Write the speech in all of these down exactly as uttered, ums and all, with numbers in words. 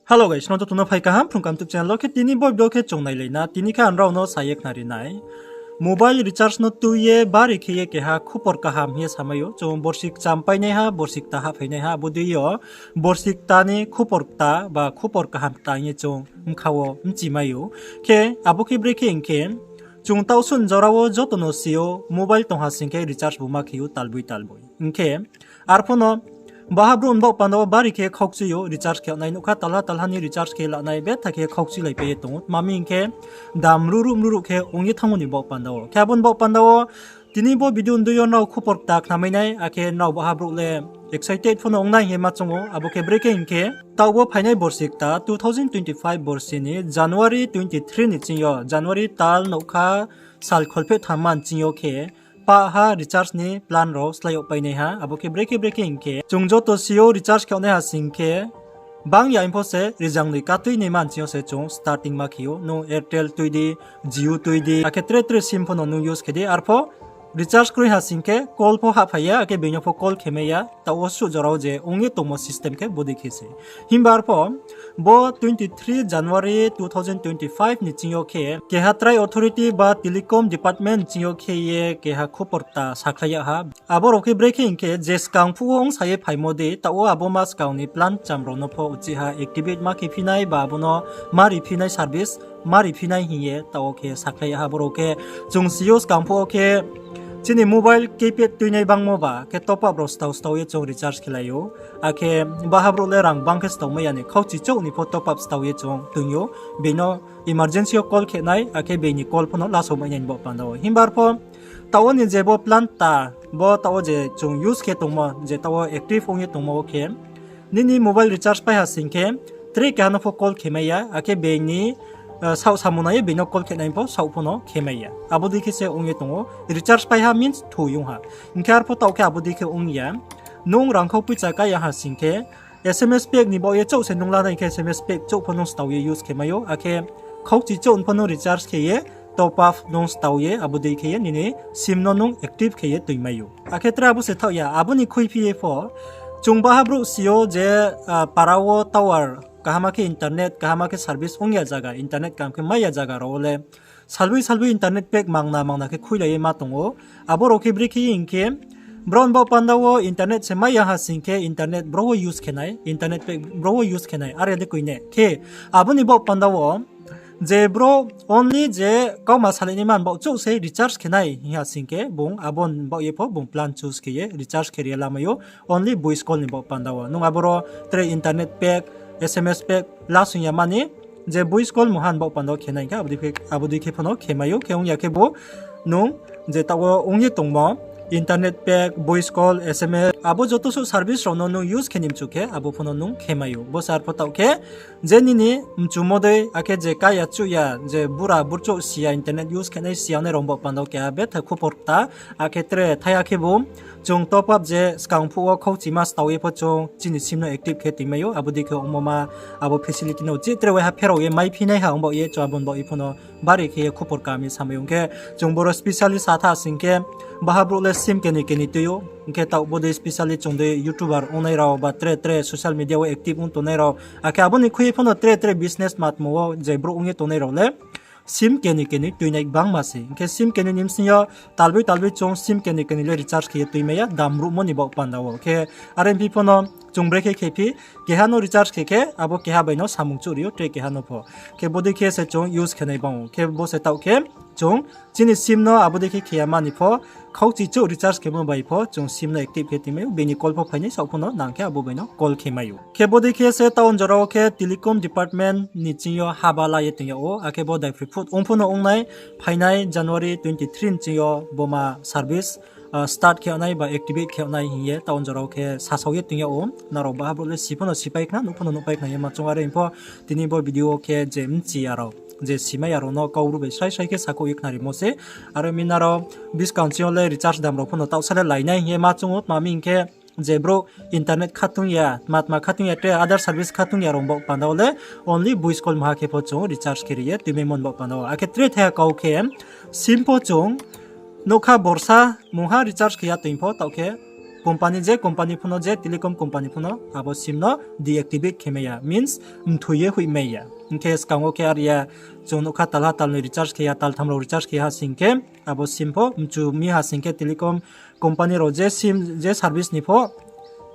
Hello guys, nrao joto no phai kaham Phrung Kaham YouTube channel wo. Khe tini bo video khe chung nailai na, tini khe ang nrao no sa ye khnari nai. Mobile recharge no tui ye bari khe ye keha khupor kaham hing ye samai ou. Chung borsi kcham painaiha, borsi kta hahphainaiha, abo dei yo borsi kta ni khupor kta ba khupor kaham kta hing ye chung bkha wo bchimai ou. Khe abo khe brekhe hing khe, chung taoh suh jora wo joto no si ou, mobile tong ha sing khe recharge bo ma khe ou talboi talboi. Hing khe arphuh no baha brouh ni baoh panda wo bari khe khaukchui ou, recharge khe nai nouhkha, talha talha ni recharge khe lanai, betha khe khaukchuilaipai ye tong ou. Tma mi hing khe, dam mruhruh mruhruh khe ong ye thanngmo ni baoh panda wo. Khe abo ni baoh panda wo tini bo video ni dei yo nrao khupor kta khnamai nai, akhe nrao baha brouh le excited pho no ong nai hing ye ma choung ou. Abo khe brekhe hing khe, taoh bo phainai borsi kta, two thousand twenty-five borsi ni January twenty-three ni ching yo, January tal nouhkha, sal kholpheh tham man ching yo khe, pah ha recharge ni plan rao slái yag painaiha. Abo khe brekhe brekhe hing khe, chung joto si ou, recharge khe nai ha sing khe, bang ya hing pho se rizang noi katuinai man ching yo se chung starting ma khe ou. Nung Airtel tui di, Jio tui di, akhe tre tre sim pho no nung use khe di, arpho recharge kroi ha sing khe call pho hahphai ya, akhe being no pho call khe mai ya. Taoh wo suh jora wo je ong ye tongmo system khe bodei khe se. Himba arpho bo twenty-three January two thousand twenty-five ni ching yo khe keha try authority ba telecom department ching yo khe ye keha khupor kta sakhlai yag ha. Abo rao khe brekhe hing khe, je skang phuh wo ongsa ye phaimo dei, taoh wo abo ma skang ni plan cham rao no pho uchih ha activate ma khe phi nai ba abo no ma ri phi nai service, ma ri phi nai hing ye taoh wo khe sakhlai yag ha. Abo rao khe chung si ou, skang phuh wo khe chini mobile keypad tuinai bangmo ba khe top up rao stao stao ye chung recharge khe lai ou. Akhe baha brouh le rang bang khe stao mai ya ni, khauchi chouh ni pho top up stao ye chung tui ou. Being no emergency yo call khe nai, akhe being ni call pho no lasao mai nai ni baoh panda wo. Himba arpho taoh wo ni je bo plan kta, bo taoh wo je chung use khe tongmo, je taoh wo active ong ye tongmo wo khe, nini mobile recharge pai ha sing khe, tre keha no pho call khe mai ya, akhe being ni saoh samung nai ye being no call khe nai pho saoh pho no khe mai ya. Abo dei khe se ong ye tong ou. Recharge pai ha means thoi ong ha. Hing khe arpho taoh khe abo dei khe ong ya. Nung rangkhau poicha kái ya ha sing khe, S M S pack ni baoh ye chouh se nung lanai khe S M S pack chouh pho nung stao ye use khe mai ou, akhe khauchi chouh ni pho nung recharge khe ye top up nung stao ye abo dei khe ye nini sim no nung active khe ye tui mai ou. Akhe tre abo se thaoh ya, abo ni khuiphi ye pho chung baha brouh si ou je, para wo tower kaham khe internet, kaham khe service ong ya zaga, internet kaham khe mai ya zaga rao wo le salboi salboi internet pack mangna mangna khe khuilai ye ma tong ou. Abo rao khe brekhe hing khe, brao ni baoh panda wo internet se mai ya ha sing khe internet brao wo use khe nai, internet pack brao wo use khe nai, are de koi ne. Khe abo ni baoh panda wo je brouh only je kauma salai nai man baoh chouh se recharge khe nai hing ha sing khe, bung abo ni baoh ye pho bung plan choose khe ye recharge khe ri ye lamai ou, only voice call ni baoh panda wo. Nung aboro tre internet pack, S M S pack lasong ya mani, je voice call mungha ni baoh panda wo khe nai khe, abo dei khe pho no khe mai ou. Khe ong ya khe bo nung je taoh wo ong ye tongmo internet pack, voice call, S M S, abo joto suh service rao no nung use khe ni mchu khe abo pho no nung khe mai ou. Bo se arpho taoh khe je nini mchumo dei, akhe je kái ya chuh ya, je bura burchouh si ya, internet use khe nai si ya nai rao ni baoh panda wo keha betha khupor kta. Akhe tre thai ya khe bo chung top up je skang phuh wo khauchima stao ye pho chung chini sim no active khe tui mai ou, abo dei khe ongmo ma, abo facility no uchih tre waiha pherao ye maiphi nai ha ong baoh ye, chung abo ni baoh ye pho no bari khe ye khupor kaham ye samai ou. Hing khe chung boro specially sa tha sing khe, baha brouh le sim kenoi kenoi tui ou. Hing khe taoh bo dei specially chung dei YouTuber ongnai rao ba tre tre social media wo active ong tongnai rao, akhe abo ni khui ye pho no tre tre business matmo wo je brouh ong ye tongnai rao le sim kenoi kenoi tuinai gbangma se. Hing khe sim kenoi ni bsing yo talboi talboi chung sim kenoi kenoi le recharge khe ye tuimai ya, dam ruhmo ni baoh panda wo. Khe are phi pho no chung brekhe khe phi, keha no recharge khe khe abo keha bai no samung chouh ri ou, tre keha no pho. Khe bodei khe se chung use khe nai bang ou. Khe bo se taoh khe chung chini sim no abo dei khe khe ya mani pho, khauchi chouh recharge khemo bai pho chung sim no active khe tuimai ou, bini call pho phainai, saoh pho no nang khe abo bai no call khe mai ou. Khe bodei khe se town jora wo khe telecom department ni ching yo haba la ye tong yag ou, akhe bo daiphroi phut ong pho no ong nai, phainai January twenty three ni ching yo bo ma service start khe nai ba activate khe nai hing ye town jora wo khe sasao ye tong yag ou. Nrao baha brouh le si pho no sipai khna, nuh pho no nuhpai khna ye ma choung, are pho tini bo video wo khe je bchi ya rao, je simai ya rao no kau ru bai srai srai khe sakhouh ye khnarimo se. Are mi nrao buskang ching yo le recharge dam rao pho no taoh sa le lai nai hing ye ma choung ou, tma mi hing khe je brouh internet khatung ya, tma tma khatung ya, tre other service khatung ya rao ni baoh panda wo le only voice call mungha khe pho chung recharge khe ri ye tuimaimo ni baoh panda wo. Akhe tre thaiha kau khe sim pho chung nougkha borsa mungha recharge khe ya toing pho, taoh khe company je company pho no, je telecom company pho no abo sim no deactivate khe mai ya, means mthoi ye hoih mai ya. Hing khe skang wo khe are ya, chung nuh kha talha talnoi recharge khe ya, taltham rao recharge khe ha sing khe, abo sim pho mchu mi ha sing khe telecom company rao je sim, je service ni pho,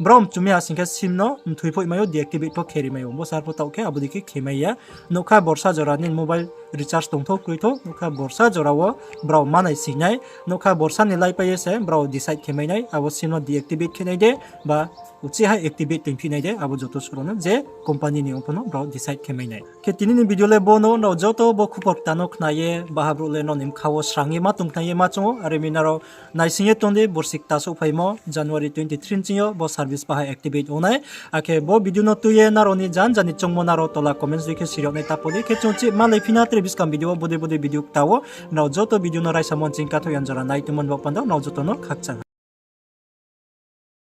brao mchu mi ha sing khe sim no mthoi phoih mai ou, deactivate pho khe ri mai ou. Bo sar pho taoh khe abo dei khe khe mai ya. Nuh kha borsa jora nini mobile recharge tongthou kroithou, nuh kha borsa jora wo brao manai sing nai, nuh kha borsa ni laipai ye se brao decide khe mai nai, abo sim no deactivate khe nai de, ba uchih hai activate toingphi nai de, abo joto suh rao no je company ni ong pho no brao decide khe mai nai. Khe tini ni video le bo no, nrao joto bo khupor kta no khna ye, baha brouh le nrao ni bkha wo srang ye ma tong khna ye ma choung ou, are mi nrao naising ye tong di, borsi kta souhphaimo January twenty three ni ching yo bo service baha activate ong nai. Akhe bo video no tui ye nrao ni jan jan ni choungmo nrao tola comments dei khe siri yag nai ta pho di. Khe chung chih malaiphi na tre buskang video wo bodei bodei video kta wo. Nrao joto video no raisamo nching kathoh yan jora nai tongmo ni baoh panda nrao joto no khakchang ha.